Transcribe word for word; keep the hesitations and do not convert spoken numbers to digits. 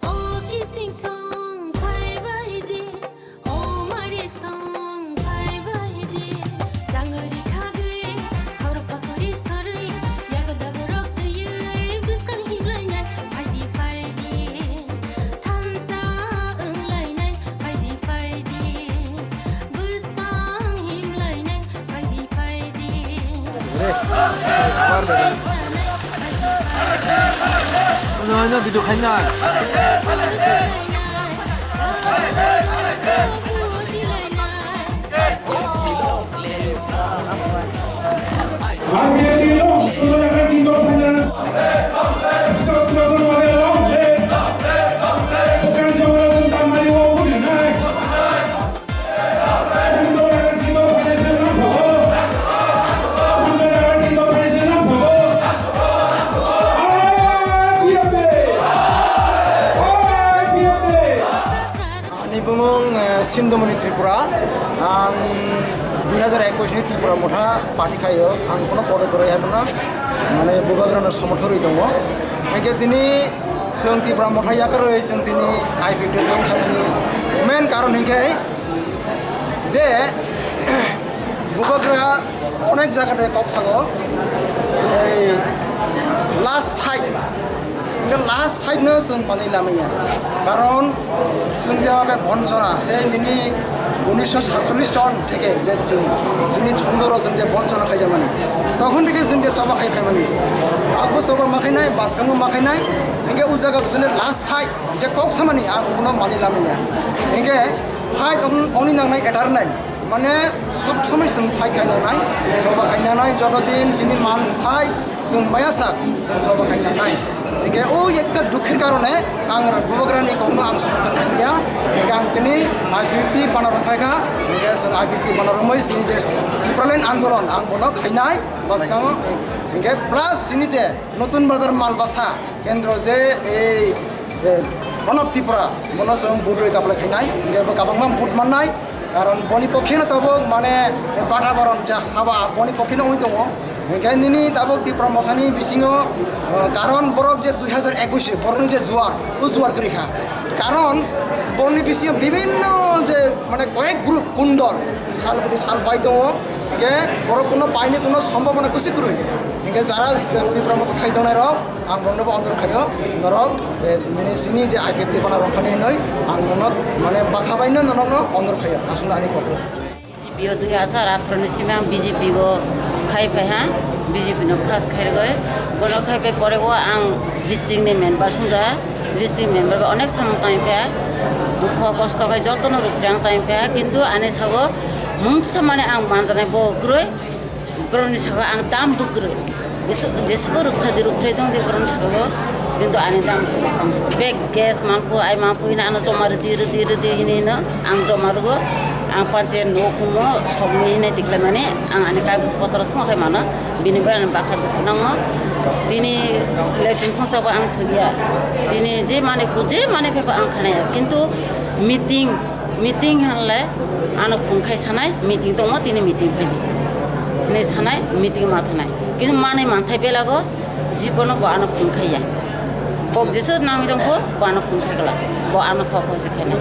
O kising song phai bai de, o mari song phai bai de, jangri khagwi, khor pakuri sorwi, yago dago rok twi, bwskang himlai nai, phai di phai di, thansa wng lai nai, phai di phai di, bwskang himlai nai, phai di phai di. Ano, ano, video khaina. Ani bumung, eh, Sindhumani Tripura. Ang dui hazar ekush ni Tipra Motha party khaio. Ang kono podo kwrwi hai phano, mane, bubagrano somorthon rwi tongo. Hingke tini chwng Tipra Motha yakarwi chwng tini I P F T join khaimani main karon hingke je bubagra onek jaga de kok sago, ei last fight, hingke last fight no chwng manwi lamaya, karon chwng jeba be bonchona se nini unisho satchollish chon theke je chwng chini chondoro chwng je bonchona khaijamani, tokhon theke chwng je choba khai phaimani, tabbo choba ma khainai, bwskango ma khainai, hingke o jaga chwngni last fight. Je kok samani ang kubuno mani lamaya. Hingke fight on-, oni nangnai eternal. Mane sob somoi chwng fight khai nangnai, choba khai nangnai, joto din chini manthai chwng maya sak chwng choba khai nangnai. Hingke o ekta dukhir karone ang bubagrani kokno ang somorthon khai ya. Hingke ang tini I P F T bana rok phai kha. Hingke chwng I P F T bana romoi chini je Tipraland andolon ang bono khainai bwskango. Hingke plus chini je Notun Bazar Malbasa kendro je ei je Pranab Tripura, bono chwng vote rwi kaplai khainai, hingke bo kwbangma vote mannai, karon boni pokheno tabuk mane batabaron je haba boni pokheno wngwi tongo, hingke nini tabuk Tipra Mothani bisingo, eh, karon borok je dui hazar ekush borokni je juar, o juar kwrwi kha, karon borokni bisingo bibinno je mane koyek group kundol sal budi sal bai tongo, hingke borok kuno paini kuno sombhabona kwswi kwrwi, hingke jara Tipra Motha khai tongnai rok, Ang borokno bo ondor khaio, norok, eh, mini sini je I P F T bana rok thani hinoi, ang norok, mane, bakha baino norokno ondor khaio, aswkno ani kok. B J P o dui hazar atharo ni simi ang B J P o khai phai ha, B J P no first khai rwgoi, bono khai phai pore o ang district ni member sung ja, district member bai onek samung tang phai, dukho kosto khai jotono ruk phai ang tang phai, kintu ani sago mungsa mane ang manjanai bo kwrwi. Borokni saka ang dam bwkrwi. Jesu-, jesubo rwkthardi rwkphrai tongdi borokni saka o. Kintu ani dam bwkrwi. Bag gas mangphu, ai mangphu hino ano joma rwdi, rwdi, rwdi hino hino ang joma rwo. Ang panchayat no khungmo sokni hino tikhlaimani ang ani kagoj potro thung khai mano. Bini bai ani bakha dukhu nango. Tini latrine khungsa bo ang thwkya. Tini je mani, je mani phaibo ang khanaya. Kintu meeting Meeting hanle ano phone khai sanai, meeting tongmo tini meeting phaidi. Hinwi sanai, meeting ma thanai. Kintu manwi manthai belago jibono bo ano phone khaiya. Kok jesu nangwi tongkho, bo ano phone khaikla. Bo ano kho kho se khainai.